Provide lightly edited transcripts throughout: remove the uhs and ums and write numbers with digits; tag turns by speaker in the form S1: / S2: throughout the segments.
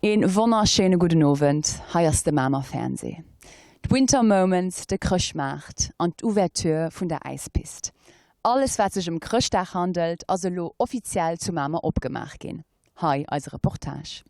S1: Een wonnerschéine gudden Owend, hei ass de Mamer Fernseh. D'Winter Moments, de Chrëschtmaart an d'Ouverture vun der Äispist. Alles wat sech ëm Chrëschtdag handelt ass elo offiziell zu Mamer opgemaach ginn. Hei eise Reportage.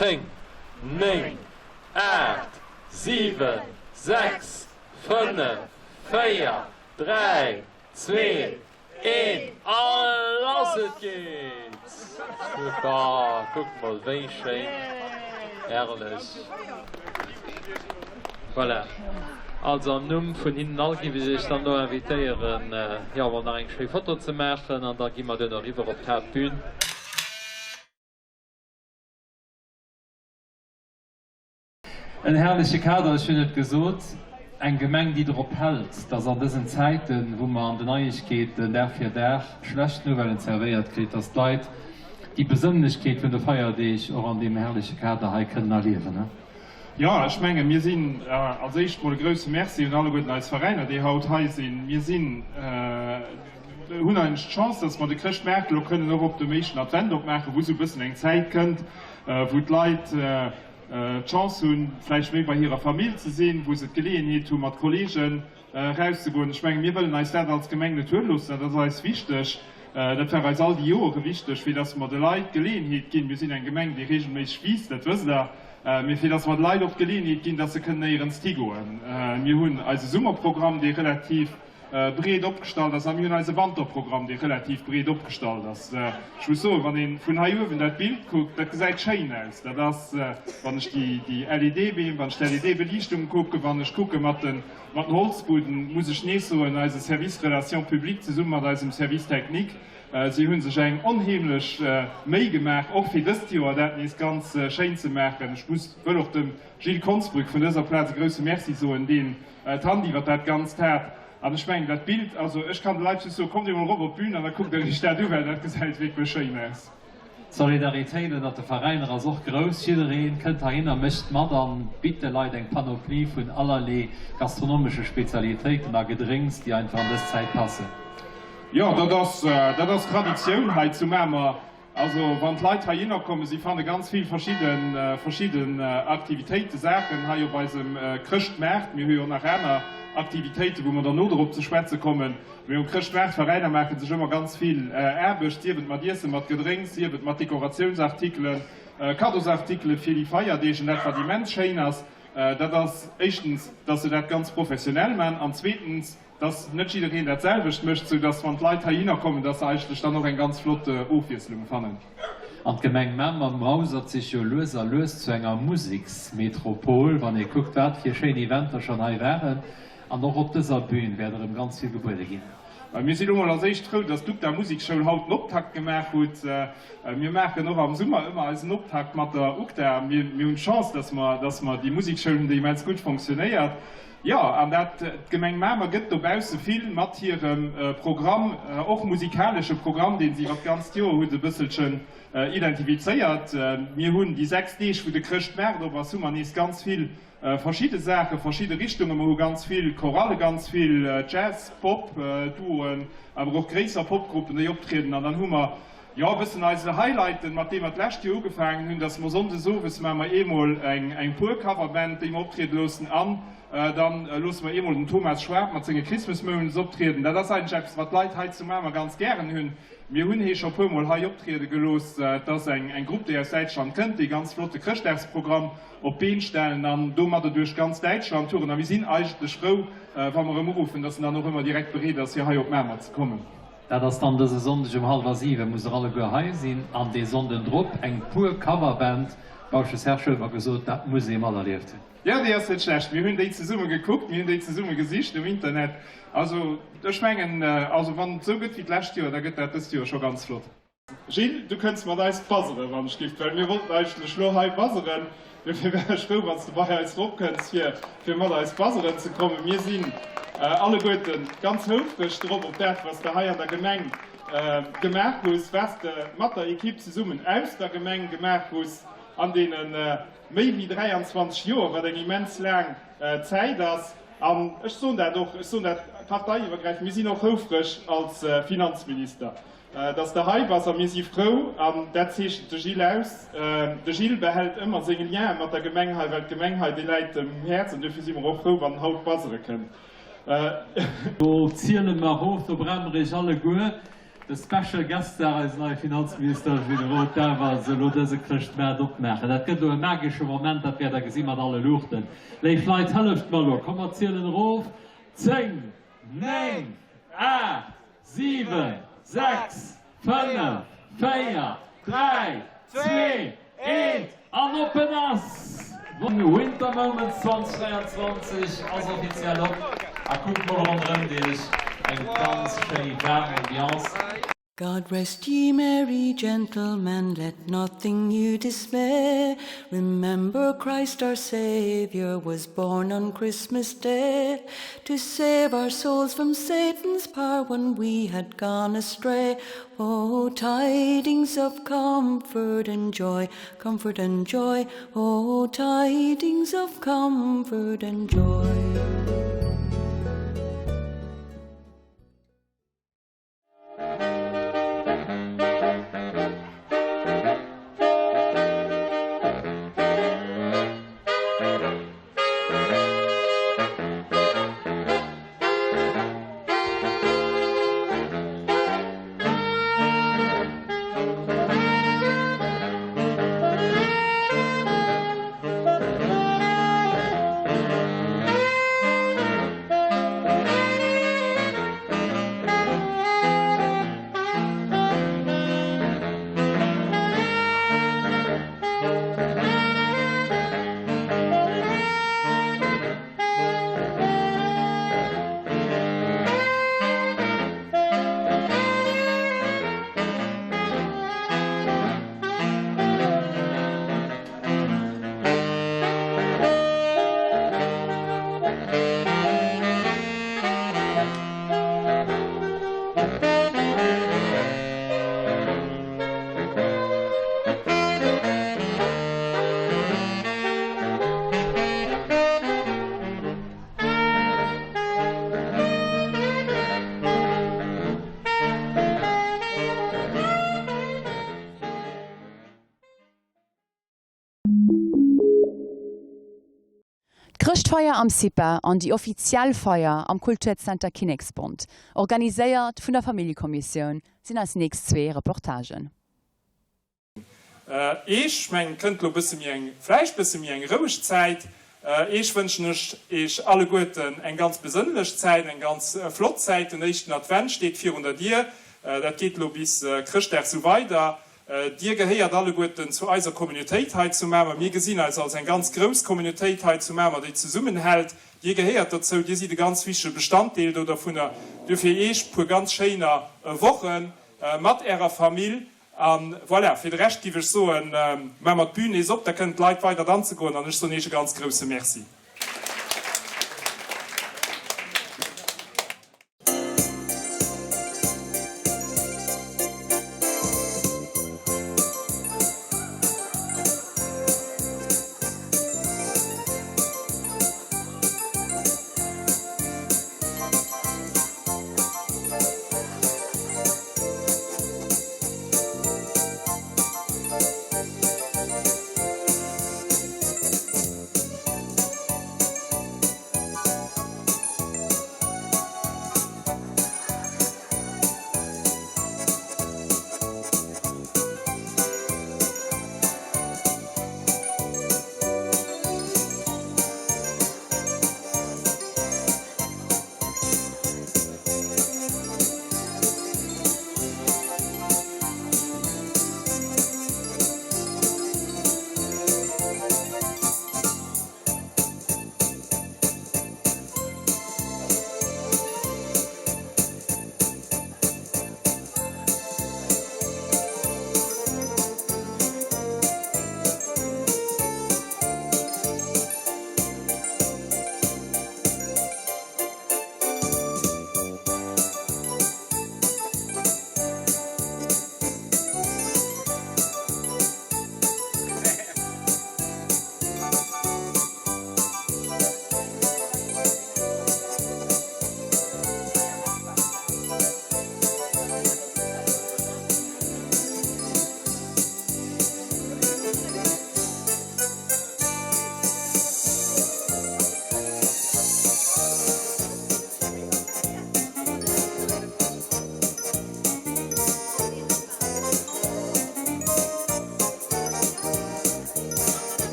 S2: 10, 9, 8, 7, 6, 5, 4, 3, 2, 1 a lass et geet! Super, kuckt mol wéi schéin, herrlech. Voilà, also am Numm vun hinnen all giff ech iech dann elo invitéieren, jo mol nach eng schéi Foto ze maachen an da gi mer duerno eriwwer op d'Haaptbühn. En herrleche Kader, ech hunn et gesot, eng Gemeng déi drop hält, dass an dësen Zäiten, wou mer an den Neiegkeeten Dag fir Dag schlecht Nouvellen zerwéiert kritt, dass d'Leit déi Besënnlechkeet vun de Feierdeeg och an deem herrleche Kader hei kënnen erliewen.
S3: Jo, ech menge mir sinn, als éischt mol e grouse Merci un alleguerten eis Veräiner, déi haut hei sinn. Mir sinn, hunn eigentlech d'Chance, dass mer de Chrëschtmaart elo kënnen och op dem éischten Advent opmaachen, wou esou e bëssen eng Zäit kënnt, wou d'Leit d'Chance hunn, vläicht méi bei hirer Famill ze sinn, wou se d'Geleeënheet hu mat Kolleegen erauszegoen. Ech menge mir wëllen eis dat als Gemeng net huele loossen, dat ass eis wichteg. Dat war eis all déi Joere wichteg, fir datt mer de Leit d'Geleeënheet ginn, mir sinn eng Gemeng, déi regelméisseg wiisst, dat wësst Der, mee fir datt mer de Leit och d'Geleeënheet ginn, datt se kënnen néierens higoen. Mir hunn eise Summerprogramm, dee relativ breet opgestallt ass, a mir hunn eise Wanterprogramm, dee relativ breet opgestallt ass. Ech muss soen, wann ee vun hei uewen dat Bild kuckt, dat gesäit schéin aus. Dat ass, wann ech déi LED-Beem, wann ech d'LED-Beliichtung kucken, wann ech kucke mat den, Mat den Holzbuden muss ech nees soen, eise Service Relations publiques zesumme mat eisem Service technique, si hu sech eng onheemlech Méi gemaach, och fir dëst Joer dat nees ganz schéin ze maachen. Ech muss, wëll och dem Gilles Konsbrück vun dëser Plaz e grouse Merci soen, deen d'Hand iwwert dat Ganzt hat. An ech mengen, dat Bild, also ech kann de Leit just soen, kommt emol erop op d'Bün an da kuckt der iech dat u, well dat gesäit wierklech schéin aus.
S2: D'Solidaritéit ënnert de Veräiner ass och grouss. Jiddereen kënnt heihinner, mécht mat an bitt de Leit eng Panoplie vun allerlee gastronomesche Spezialitéiten a Gedrénks, déi einfach an dës Zäit passen.
S3: Jo, dat ass, dat ass Traditioun hei zu Mamer. Also wann d'Leit heihinner kommen, si fanne ganz vill verschidde, verschidden Aktivitéiten, Saachen hei op eisem Chrëschtmaart. Mir hu jo nach aner Aktivitéiten, wou mer dann no dorop ze schwätze kommen. Mee um Chrëschtmaart, d'Veräiner maache sech ëmmer ganz vill Aarbecht, sief et mat Iessen, mat Gedrénks, sief et mat Dekoratiounsartikelen, Kaddosartikele fir déi Feierdeeg. An dat, wat immens schéin ass, dat ass éischtens, dass se dat ganz professionell man an zweetens, dass net jiddereen dat selwecht mécht, sou dass, wann d'Leit heihinner kommen, dass se eigentlech dann och eng ganz flott Ofwiesslung fannen.
S2: An d'Gemeng Mamer mausert sech jo lues a lues zu enger Museksmetropol, wann ee kuckt, wat fir schéin Eventer schonn hei waren. An och op dëser Bühn wäert erëm ganz vill gebuede ginn.
S3: Mir sinn elo mol als éischt frou, dass d'UGDA Musekschoul haut den Optakt gemaach hutt. Mir maachen och am Summer ëmmer eisen Optakt mat der UGDA. Mir hunn d'Chance, dass mer, dass mer déi Musekschoul hunn, déi immens gutt fonctionnéiert. Jo, an dat, d'Gemeng Mamer gëtt dobausse vill mat hirem Programm, och musikalesche Programm, dee se iwwer d'ganzt Joer hutt, e bësselchen identifizéiert. Mir hunn déi 6 Deeg, wou de Chrëschtmaart op ass, hu mer nees ganz vill Verschidde Saachen, verschidde Richtungen. Mer hu ganz vill Choralë, ganz vill Jazz, Pop Duoen, awer och gréisser Popgruppen, déi optrieden. An dann hu mer, jo, e bëssen eise Highlighten, mat deem mer d'lescht Joer ugefaangen hunn, dass mer sonndes owes maache mer eemol eng eng puer Coverband, déi mer optriede loossen an dann loosse mer eemol den Thomas Schwab mat senge Christmas Moments optrieden. Dat ass eigentlech eppes, wat d'Leit hei zu Mamer ganz gären hunn. Mir hunn hee scho puermol hei optriede gelooss. Et ass eng eng Grupp, déi aus Däitschland kënnt, déi ganz flotte Chrëschtdagsprogramm op d'Been stellen an domadder duerch ganz Däitschland touren. A mir sinn eigentlech frou, wa mer erëm uruffen, dass en dann och ëmmer direkt bereet ass, fir hei op Mamer ze kommen.
S2: Dat ass dann dëse Sonndeg um hallwer 7 musst der alleguer hei sinn an dee Sonnden drop eng pur Coverband. Bausche Serge huet mer gesot, dat muss ee materlieft hunn.
S3: Jo, déi ass net schlecht. Mir hunn déi zesumme gekuckt, mir hunn déi zesumme gesicht um Internet. Also ech mengen, also wann et esou gëtt wéi d'lescht Joer, da gëtt dat dëst Joer scho ganz flott. Gilles, du kënns mat eis buzzeren, wann ech giff, well mir wollten eigentlech lo hei buzzeren. Dofir wär ech frou, wann s de bei eis eropkënns, fir fir mat eis buzzeren ze kommen. Mir sinn alleguerte ganz houfreg drop, op dat, wat s de hei an der Gemeng gemaach hues, wat s de mat der Ekipp zesummen aus der Gemeng gemaach hues an deene méi wéi 23 Joer, wat eng immens laang Zäit ass. An ech soen dat och, ech soen dat parteiiwwergräifend, mir sinn och houfreg als Finanzminister, dass de hei bass. A mir si frou, an dat zeechent de Gilles aus, de Gilles behält ëmmer seng Liene mat der Gemeng hei, well d'Gemeng hei, déi läit em um Häerz. An duerfir si mer och frou, wann en haut buzzere kënnt.
S2: Do ziele mer of, do brauche mer iech alleguer. De Special Guest Star, eisen neie Finanzminister Gilles Roth, däerf also elo dëse Chrëschtmaart opmaachen. Dat gëtt elo e magesche Moment, dat wäert der gesi mat alle Luuchten. Léif Leit, hëlleft mer elo, komm mer zielen erof, 10, 9, 8, 7, 6, 5, 4, 3, 2, Eent an oppen ass! Winter Moments 2023 ass offiziell op a kuckt mol ronderëmt iech, eng ganz schéi waarm Ambiance.
S4: God rest ye merry gentlemen, let nothing you dismay, Remember Christ our Saviour was born on Christmas Day, To save our souls from Satan's power when we had gone astray. Oh, tidings of comfort and joy, comfort and joy, oh, tidings of comfort and joy.
S1: D'Chrëschtfeier am CIPA an déi offiziell Feier am Kulturzenter Kinneksbond, organiséiert vun der Familljekommissioun, sinn eis nächst zwee Reportagen.
S3: Eech mengen, et kënnt elo bësse méi eng, vläicht bësse méi eng roueg Zäit. Eech wënschen ech Eech alleguerten eng ganz besënnlech Zäit, eng ganz flott Zäit. Den éischten Advent steet virun der Dier. Dat geet elo bis Chrëschtdag esou weider. Dir gehéiert alleguerten zu eiser Communautéit hei zu Mamer. Mir gesinn eis als eng ganz grouss Communautéit hei zu Mamer, déi zesummenhält. Dir gehéiert dozou, Dir sidd e ganz wichtege Bestanddeel do dervunner. Duerfir Eech puer ganz schéiner Woche mat Ärer Famill. A voilà, fir de Rescht giff ech soen, maache mer d'Bühn nees op, da kënnen d'Leit weider danze goen an ech soen Iech e ganz grousse Merci.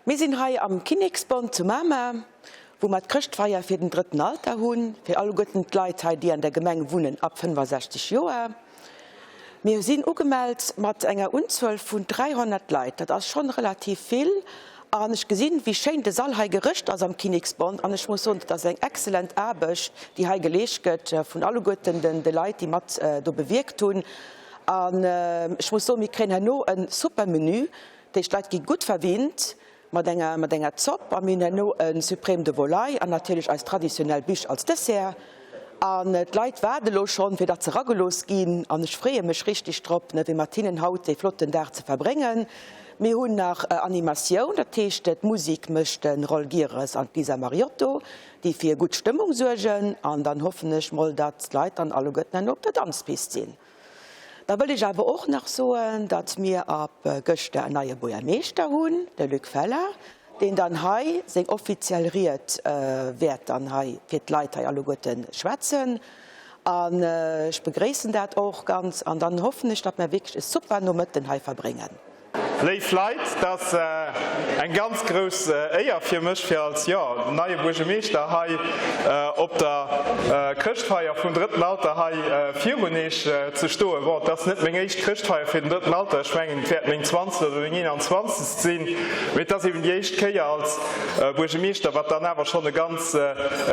S5: Mir sinn hei am Kinneksbond zu Mamer, wou mer d'Chrëschtfeier fir den drëtten Alter hunn, fir alleguerten d'Leit hei, déi an der Gemeng wunnen ab 65 Joer. Mir sinn ugemellt mat enger Unzuel vun 300 Leit. Dat ass schonn relativ vill. An ech gesinn, wéi schéin de Sall hei gerëscht ass am Kinneksbond. An ech muss soen, dat ass eng exzellent Aarbecht, déi hei geleescht gëtt vun alleguerten de Leit, déi mat do bewierkt hunn. An ech muss soen, mir kréien herno e super Menü. Dat heescht, d'Leit gi gutt verwinnt mat enger mat enger Zopp a mir hunn herno e Suprême de volaille an natierlech eis traditionell Biche als Dessert. An d'Leit waarde lo schonn, fir datt se eragelooss ginn an ech freeë mech richtig drop, fir mat hinnen haut dee flotten Dag ze verbréngen. Mir hunn nach Animatioun, dat heescht d'Musik mécht de Roll Gieres an d'Lisa Mariotto, déi fir gutt Stëmmung suergen an dann hoffen ech mol, datt d'Leit dann alleguerten herno op der Danzpist sinn. Da wëll ech awer och nach soen, datt mir ab gëschter en neie Buergermeeschter hunn, de Luc Feller, deen dann hei seng offiziell Ried wäert dann hei fir d'Leit hei alleguerte schwätzen. An ech begréissen dat och ganz an dann hoffen ech, datt mir wierklech e super Nomëtten hei verbréngen.
S3: Léif Leit, et ass eng ganz grouss Éier fir mech, fir als, jo, neie Buergemeeschter hei op der Chrëschtfeier vum Drëtten Alter hei virun Eech ze stoen. Bon, et ass net meng éischt Chrëschtfeier fir den Drëtten Alter, ech mengen, et wäert meng zwanzegt oder meng eenanzwanzegst sinn, mee et ass eben déi éischt Kéier als Buergemeeschter, wat dann awer schonn e ganz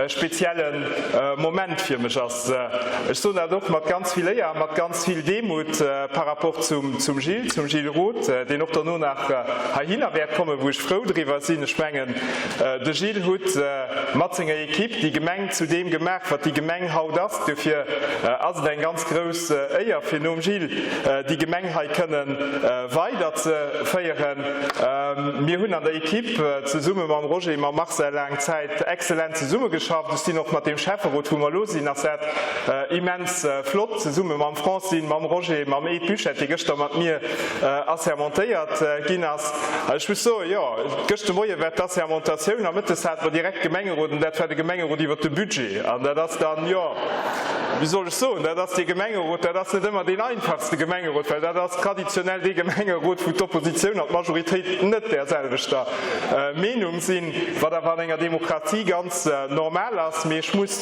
S3: spezielle Moment fir mech ass. Ech soen dat och mat ganz vill Éier a mat ganz vill Demut par rapport zum Gilles, zum Gilles Roth, deen och derno nach heihinner wäert kommen, wou ech frou driwwer sinn. Ech mengen, de Gilles hutt mat senger Equipe déi Gemeng zu deem gemaach, wat déi Gemeng haut ass. Dofir ass et eng ganz grouss Éier, fir nom Gilles déi Gemeng hei kënnen weiderzeféieren. Mir hunn an der Equipe zesumme mam Roger, mam Marcel laang Zäit exzellent zesummegeschafft. Ech sinn och mat deem Schäfferot, wou mer elo sinn, ass dat immens flott, zesumme mam Francine, mam Roger, mam Ed Buchette, dee gëschter mat mir assermentéiert ginn ass. Ech muss soen, jo, gëscht de Moie war d'Assermentatioun a mëttes hate mer direkt Gemengerot an dat war de Gemengerot iwwert de Budget. An dat ass dann, jo, wéi soll ech soen, dat ass dee Gemengerot, dat ass net ëmmer deen einfachste Gemengerot, well dat ass traditionell dee Gemengerot, wou d'Oppositioun an d'Majoritéit net där selwechter Meenung sinn, wat awer an enger Demokratie ganz normal ass. Mee ech muss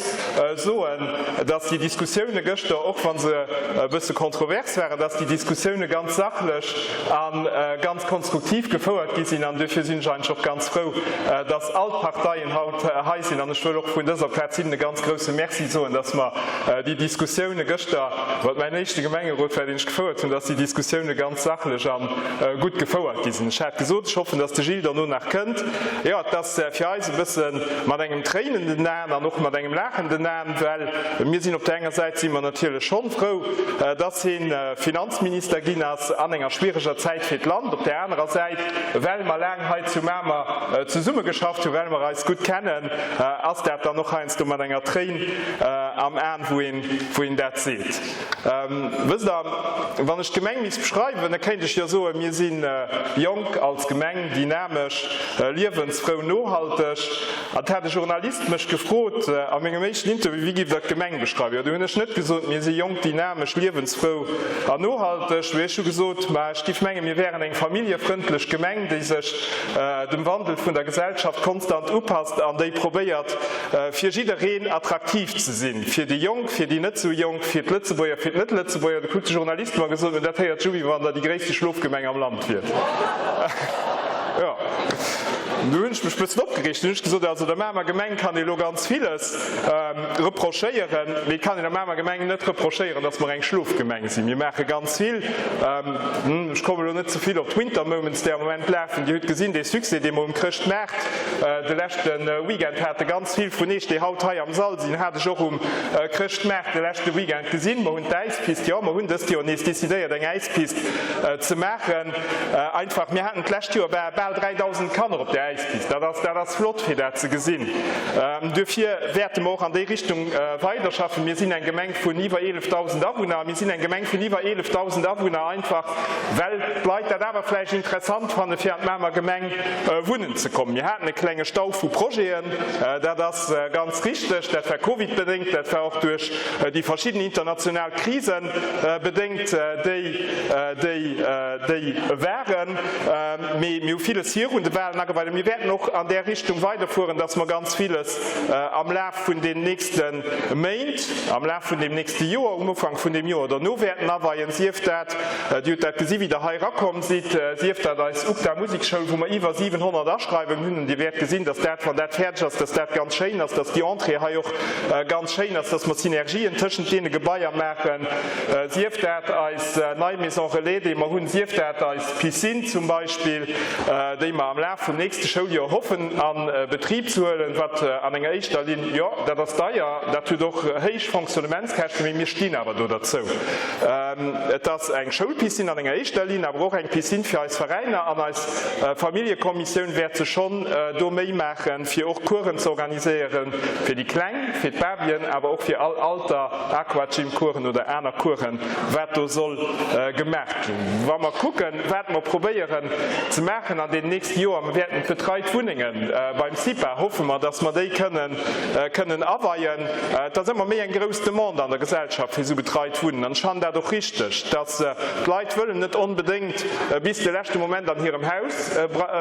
S3: soen, dass déi Diskussioune gëschter, och wa se e bësse kontrovers waren, dass déi Diskussioune ganz sachlech a ganz konstruktiv gefouert gi sinn. An duerfir sinn ech eigentlech och ganz frou, dass all d'Parteien haut hei sinn. An ech wëll och vun dëser Plaz hinnen e ganz grouse Merci soen, dass mer déi Diskussioune gëschter, wat mäin éischte Gemengerot war, deen ech gefouert hunn, dass déi Diskussioune ganz sachlech a gutt gefouert gi sinn. Ech hat gesot, ech hoffen, dass de Gilles derno nach kënnt. Jo, et ass fir eis e bësse mat engem tréinenden Aen an och mat engem laachenden Aen, well mir sinn op där enger Säit si mer natierlech schonn frou, dass hie Finanzminister ginn ass an enger schwiereger Zäit fir d'Land, op där anerer Säit, well mer laang hei zu Mamer zesummegeschafft hunn, well mer eis gutt kennen, ass dat dann och heiansdo mat enger Tréin am Aen, wou een, wou een dat seet. Wësst Der, wann ech d'Gemeng misst beschreiwen, da kéint ech jo soen, mir si jonk als Gemeng, dynamesch, liewensfrou, nohalteg. An et hat e Journalist mech gefrot a mengem éischten Interview, Wéi giff Der d'Gemeng beschreiwen? Jo, do hunn ech net gesot, mir si jonk, dynamesch, liewensfrou an nohalteg, mee ech hu gesot, ma ech giff mengen, mir wären eng familljefrëndlech Gemeng, déi sech dem Wandel vun der Gesellschaft konstant upasst an déi probéiert, fir jiddereen attraktiv ze sinn, fir déi Jonk, fir déi net esou Jonk, fir d'Lëtzebuerger, fir d'Net-Lëtzebuerger. Do krut de Journalist mer gesot, dat héiert sech u, wéi wann Der déi gréisste Schlofgemeng am Land wiert. Jo, do hunn ech mech bëssen opgereegt. Dunn hunn ech gesot, also der Mamer Gemeng kann ee lo ganz villes reprochéieren, mee et kann een der Mamer Gemeng net reprochéieren, datt mer eng Schlofgemeng sinn. Mir maache ganz vill. Ech komme lo net ze vill op d'Winter Moments, déi am Moment lafen. Dir hutt gesinn, dee Succès, dee mer um Chrëschtmaart De leschte Weekend hate ganz vill vun Eech, déi haut hei am Sall sinn, hat ech och um Chrëschtmaart de leschte Weekend gesinn. Mer hunn d'Äispist, jo, mer hunn dëst Joer nees decidéiert, eng Äispist ze maachen. Einfach, mir haten d'lescht Joer bal 3.000 Kanner op där Äispist. Dat ass, dat ass flott, fir dat ze gesinn. Duerfir wäerte mer och an déi Richtung weiderschaffen. Mir sinn eng Gemeng vun iwwer 11.000 Awunner. Mir sinn eng Gemeng vun iwwer 11.000 Awunner, einfach well d'Leit dat awer vläicht interessant fanne fir an d'Mamer Gemeng wunnen ze kommen. Mir haten e klenge Stau vu Projeten, dat ass ganz richteg. Dat war covidbedéngt, dat war och duerch déi verschidden international Krise bedéngt, déi déi déi waren. Mee mir hu villes virun de Wahlen ageweit. Mir wäerten och an där Richtung weiderfueren, dass mer ganz villes am Laf vun den nächste Méint, am Laf vun deem nächste Joer, um Ufank vun deem Joer derno wäerten aweien, sief dat, Dir hutt dat gesi wéi Der hei erakomm sidd, sief dat eis UGDA Musekschoul, wou mer iwwer 700 Aschreiwungen hunn, an Dir wäert gesinn, dass dat, wann dat fäerdeg ass, dass dat ganz schéin ass, dass déi Entrée hei och ganz schéin ass, dass mer Synergien tëschent deene Gebaier maachen, sief dat eis nei Maison relais, déi mer hunn, sief dat eis Piscine zum Beispill, déi mer am Laf vum nächste Schouljoer hoffen a Betrib ze huelen, wat an enger éischter Linn, jo, dat ass deier, dat huet och héich Fonctionnementskäschten, mee mir stinn awer do derzou. Et ass eng Schoulpiscine an enger éischter Linn, awer och eng Piscine fir eis Veräiner an eis Familljekommissioun wäert sech schonn do Méi maachen, fir och Coursen ze organiséieren fir déi Kleng, fir d'Babyen, awer och fir all Alter, Aquagym-Coursen oder aner Coursen, wat do soll gemaach ginn. Wa mer kucken, wat mer probéieren ze maachen an deenen nächste Joer, mer wäerten d'betreit Wunnenge beim CIPA, hoffe mer, dass mer déi kënnen kënnen aweien. Et ass ëmmer méi eng grouss Demande an der Gesellschaft fir esou betreit Wunnen. An ech fannen dat och richteg, dass d'Leit wëllen net onbedéngt bis de leschte Moment an hirem Haus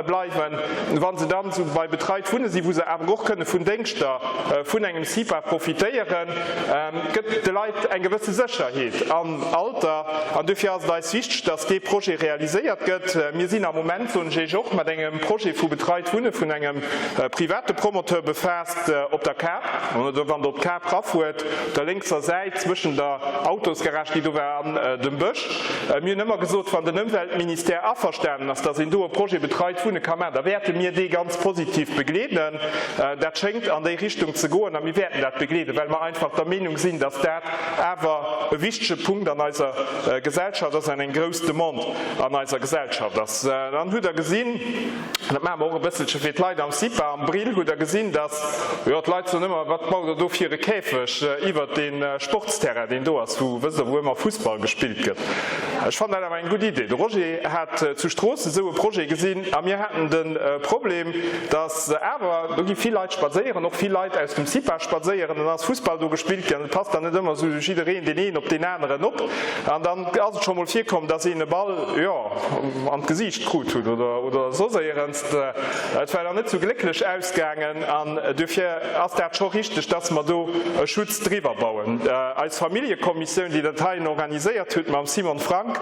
S3: bleiwen. Wa se dann esou bei betreit Wunne sinn, wou se awer och kënne vun Déngschter vun engem CIPA profitéieren, gëtt de Leit eng gewësse Sécherheet am Alter. An dofir ass et eis wichteg, dass dee Projet realiséiert gëtt. Mir sinn am Moment, soen ech Iech och, mat engem Projet vu betreit Wunne vun engem private Promoteur befaasst op der Kap, oder wann Der op d'Kap rafuert, op der lénkser Säit zwëschen der Autosgarage, déi do war, an dem Bësch. Mir hunn ëmmer gesot, wann den Ëmweltministère averstanen ass, dass een do e Projet betreit Wunne ka maachen, da wäerte mir dee ganz positiv begleeden. Dat schéngt an déi Richtung ze goen a mir wäerten dat begleeden, well mer einfach der Meenung sinn, dass dat awer e wichtege Punkt an eiser Gesellschaft ass an eng grouss Demande an eiser Gesellschaft ass. Dann hutt Der gesinn, Dat maache mer och e bësselche fir d'Leit am CIPA, am Brill. Hutt Der gesinn, dass, jo, d'Leit soen ëmmer, Wat baut Der do fir e Käfeg iwwert dee Sportsterrain, deen do ass, wou, wësst Der, wou ëmmer Fussball gespillt gëtt? Ech fannen dat awer eng gutt Idee. De Roger hat zu Stroossen esou e Projet gesinn a mir haten de Problem, dass awer, do gi vill Leit spadséieren, och vill Leit aus dem CIPA spadséieren, dann ass Fussball do gespillt ginn an et passt dann net ëmmer esou jiddereen deen een op deen aneren op an dann ass et scho mol virkomm, dass een e Ball, jo, an d'Gesiicht krut hutt oder oder soss éierens. Et war dann net sou glécklech ausgaangen an duerfir ass dat scho richteg, dass mer do e Schutz driwwer bauen. Eis Familljekommissioun, déi dat heien organiséiert huet mam Simon Frank,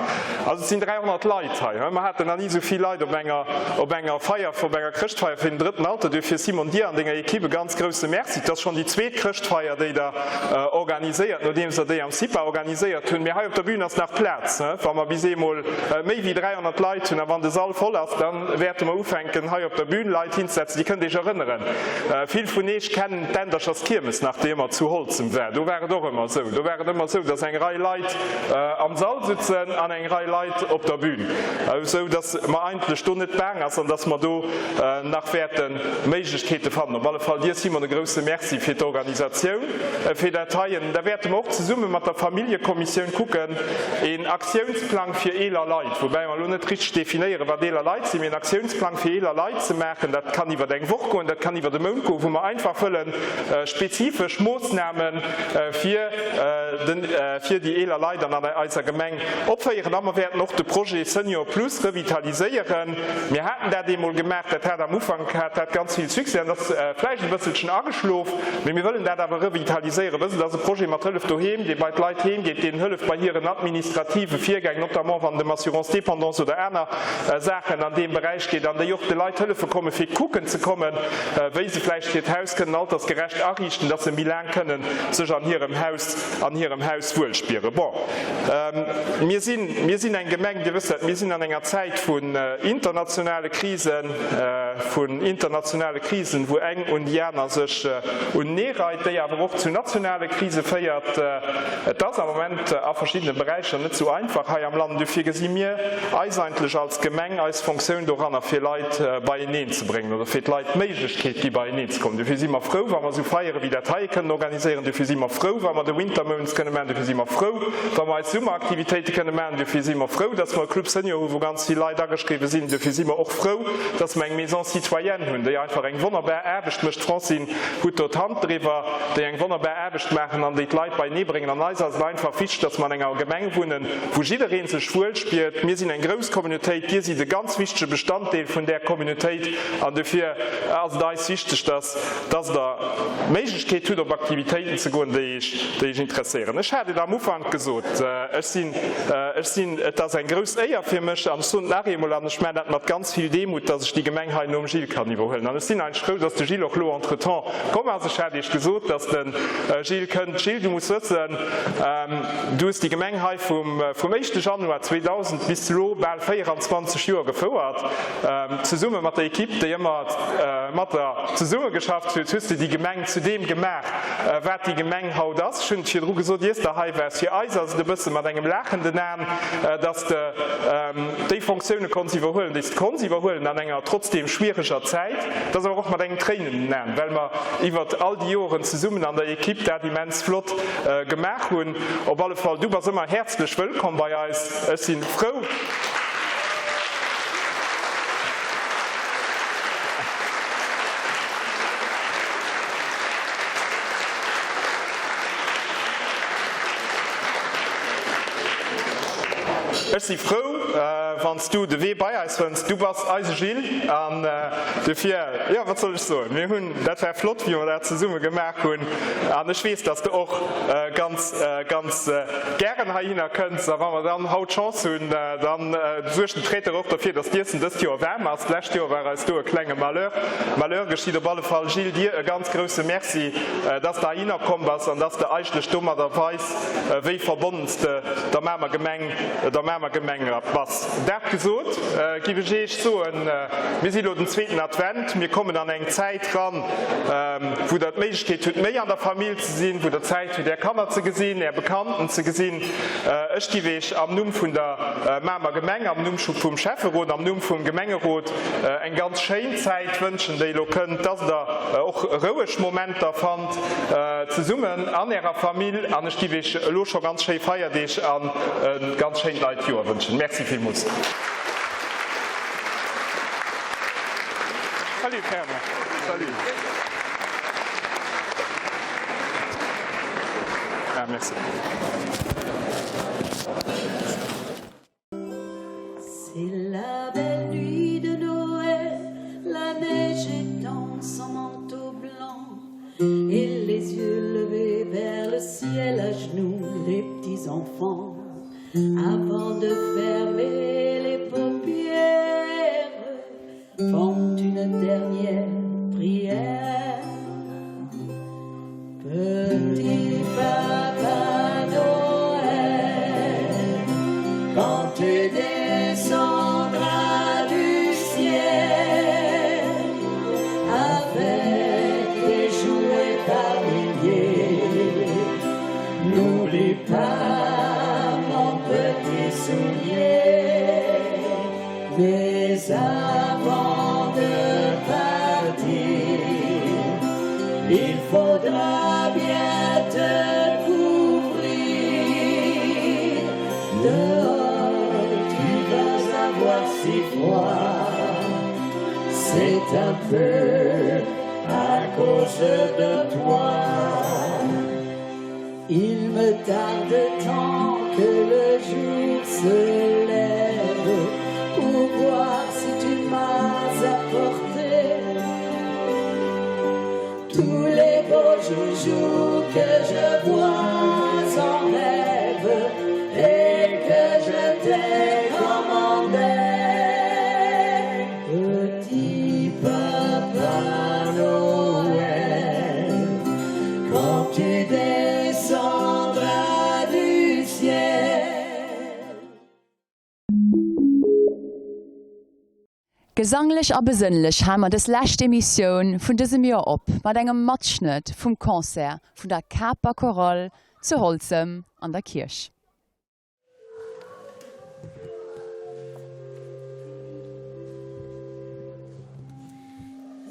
S3: also et sinn 300 Leit hei, mer haten nach ni esou vill Leit op enger op enger Feier, op enger Chrëschtfeier fir den drëtten Alter. Duerfir Simon, dir an denger Equipe e ganz grousse Merci. Et ass schonn déi zweet Chrëschtfeier, déi Der organiséiert, nodeems Der déi am CIPA organiséiert hunn. Mee hei op der Bühn ass nach Plaz, wa mer bis eemol méi wéi 300 Leit hunn a wann de Sall voll ass, da wäerte mer ufänken, hei op der Bühn Leit hinzesetzen. Dir kënnt Iech erënneren, vill vun Iech kennen d'Endercherskiermes nach, déi ëmmer zu Holzem war. Do war et och ëmmer esou. Do war et ëmmer esou, dass eng Rei Leit am Sall sutzen an eng Rei Leit op der Bühn, esou dass mer eigentlech do net baang ass an dass mer do nach wäerte Méiglechkeete fannen. Op alle Fall dir, Simon, e grouse Merci fir d'Organisatioun, fir dat heien. Da wäerte mer och zesumme mat der Familljekommissioun kucken, een Aktiounsplang fir eeler Leit, woubäi mer elo net richteg definéieren, wat eeler Leit sinn, mee en Aktiounsplang fir eeler Leit ze maachen, dat kann iwwer eng Woch goen, dat kann iwwer e Mount goen, wou mer einfach wëlle spezifesch Moossname fir fir déi eeler Leit an eiser Gemeng opféieren. A mer wäerten och de Projet Senior Plus revitaliséieren. Mir haten dat eemol gemaach, dat hat am Ufank hat dat ganz vill Succès an ass vläicht e bësselchen ageschlof, mee mir wëllen dat awer revitaliséieren. Wësst Der, et ass e Projet mat Hëllef doheem, dee bei d'Leit heem geet, deen hëlleft bei hiren administrative Virgäng, notamment wann et ëm Assurance dépendance oder aner Saachen an deem Beräich geet, an déi och de Leit hëllefe komme fir kucken ze kommen, wéi se vläicht hiert Haus kënnen altersgerecht ariichten, dass se méi laang kënnen sech an hirem Haus, an hirem Haus wuelspieren. Bon, mir sinn, mir sinn eng Gemeng, Dir wësst dat, mir sinn an enger Zäit vun internationale Krisen, vun internationale Krisen, wou eng un déi aner sech unenereit, déi awer och zu nationale Krise féiert. Et ass am Moment a verschiddene Beräicher net esou einfach hei am Land. Dofir gesi mir eis eigentlech als Gemeng eis Fonctioun doranner, fir Leit beieneen ze bréngen oder fir d'Leit d'Méiglechkeet gi beieneen ze kommen. Dofir si mer frou, wa mer esou Feiere wéi dat heie kënnen organiséieren. Dofir si mer frou, wa mer de Winter Moons kënne maachen. Dofir si mer frou, wa mer eis Summeraktivitéite kënne maachen. Dofir si mer frou, dass mer e Club Senior hu wou ganz vill Leit ageschriwwe sinn. Dofir si mer och frou, dass mer eng Maison citoyenne hunn, déi einfach eng wonnerbar Aarbecht mécht. D'Francine hutt do d'Hand driwwer, déi eng wonnerbar Aarbecht maachen an déi d'Leit beienee bréngen. An eis ass et einfach wichteg, dass mer an enger Gemeng wunnen, wou jidderee sech wuel spiert. Mir sinn eng grouss Communautéit, Dir sidd e ganz wichtege Bestanddeel vun där Communautéit. Aktivitéit an dofir ass et eis wichteg, dass dass Der d'Méiglechkeet hutt op Aktivitéiten ze goen, déi Iech, déi Iech interesséieren. Ech hat et am Ufank gesot, ech sinn, ech sinn, et ass eng grouss Éier fir mech an ech soen et nach eemol an ech maachen dat mat ganz vill Demut, dass ech déi Gemeng hei nom Gilles kann iwwerhuelen. An ech sinn eigentlech frou, dass de Gilles och elo entretemps komm ass. Ech hat Iech gesot, dass de Gilles kënnt. Gilles, du muss wëssen, du hues déi Gemeng hei vum, vum éischte Januar 2000 bis elo bal 24 Joer gefouert. Zesumme mat der Equipe, déi ëmmer mat der zesummegeschafft huet, hues de déi Gemeng zu deem gemaach, wat déi Gemeng haut ass. Ech hunn et virdru gesot, iers de hei waars, fir eis ass et e bësse mat engem laachenden Aen, dass de déi Fonctioune konns iwwerhuelen, déi s de konns iwwerhuelen an enger trotzdeem schwiereger Zäit. Et ass awer och mat engem tréinenden Aen, well mer iwwert all déi Joren zesummen an der Equipe dat immens flott gemaach hunn. Op alle Fall, du bass ëmmer häerzlech wëllkomm bei eis. Ech si frou. Ech si frou, wann s du de Wee bei eis fënns. Du bass eise Gilles an dofir, jo, wat soll ech soen, mir hunn, dat war flott, wéi mer dat zesumme gemaach hunn an ech weess, dass de och ganz, ganz gären heihinner kënns. A wa mer dann haut d'Chance hunn, dann suergt den Traiteur och derfir, dass d'Iessen dëst Joer waarm ass. D'lescht Joer war eis do e klenge Malheur, Malheur geschitt. Op alle Fall, Gilles, dir e ganz grousse Merci, dass de heihinner komm bass an dass de eigentlech domadder weis, wéi verbonnen s de der Mamer Gemeng, der Mamer Gemeng bass. Dat gesot, giff ech Eech soen, mir si lo den zweeten Advent, mir kommen an eng Zäit ran, wou der d'Méiglechkeet hutt, méi an der Famill ze sinn, wou der Zäit hutt, Är Kanner ze gesinn, Är Bekannten ze gesinn. Ech giff Eech am Numm vun der Mamer Gemeng, am Numm vum Schäfferot, am Numm vum Gemengerot eng ganz schéin Zäit wënschen, déi elo kënnt, dass Der och roueg Momenter fannt zesummen an Ärer Famill. An ech giff Eech elo scho ganz schéi Feierdeeg an e ganz schéint neit Joer wënschen. Merci villmools. Salut Fernand. Salut. Ah, merci.
S4: C'est la belle nuit de Noël, la neige étend son manteau blanc et les yeux levés vers le ciel à genoux les petits enfants avant de fermer les paupières font une dernière prière petit papa Noël quand tu descendras du ciel avec des jouets par milliers n'oublie pas mon petit soulier mais avant de partir il faudra bien te couvrir dehors tu vas avoir si froid c'est un peu à cause de toi il me tarde tant que le jour se lève pour voir si tu m'as apporté tous les beaux joujoux que je vois en rêve et que je t'ai commandé petit papa Noël quand tu descendras du ciel
S1: Gesanglech a besënnlech hale mer dës lescht Emissioun vun dësem Joer op mat engem Matschnëtt vum Concert vun der Caper Chorale zu Holzem an der Kierch.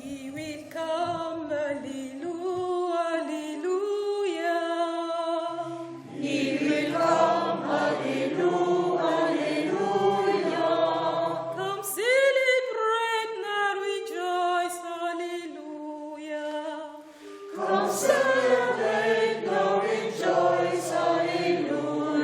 S4: He will come, Alleluia, Alleluia. He will come, Alleluia, Alleluia. Come celebrate now, rejoice, Alleluia. Come celebrate now, rejoice, Alleluia.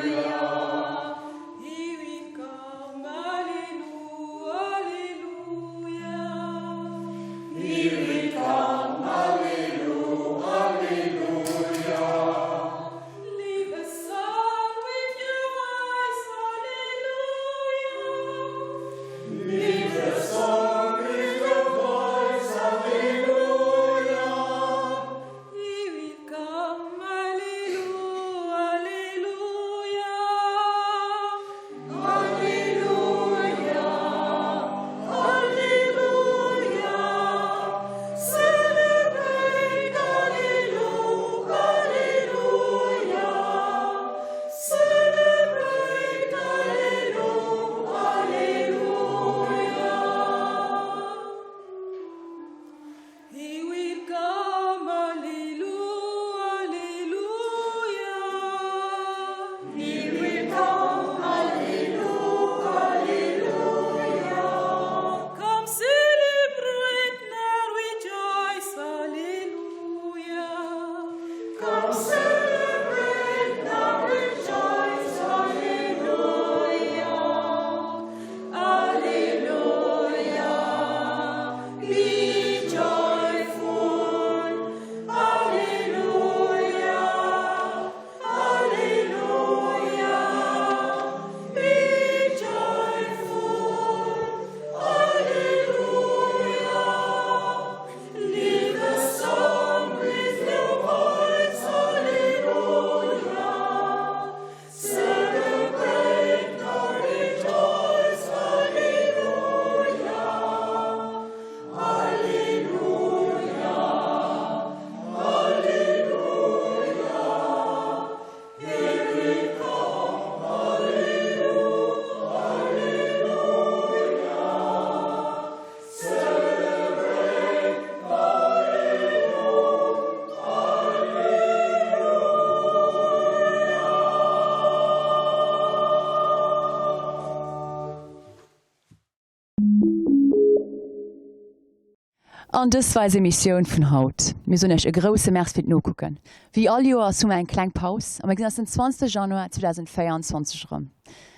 S1: An dës war eis Emissioun vun haut. Mir soen iech e grousse Merci fir d'Nokucken. Wéi all Joers hu mer eng kleng Paus a mir gesinn eis den 20 Januar 2024 erëm.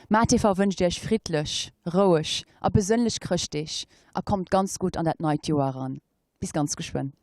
S1: MaTV wënscht iech friddlech, roueg a besënnlech Chrëschtdeeg a kommt ganz gutt an dat neit Joer eran. Bis ganz geschwënn.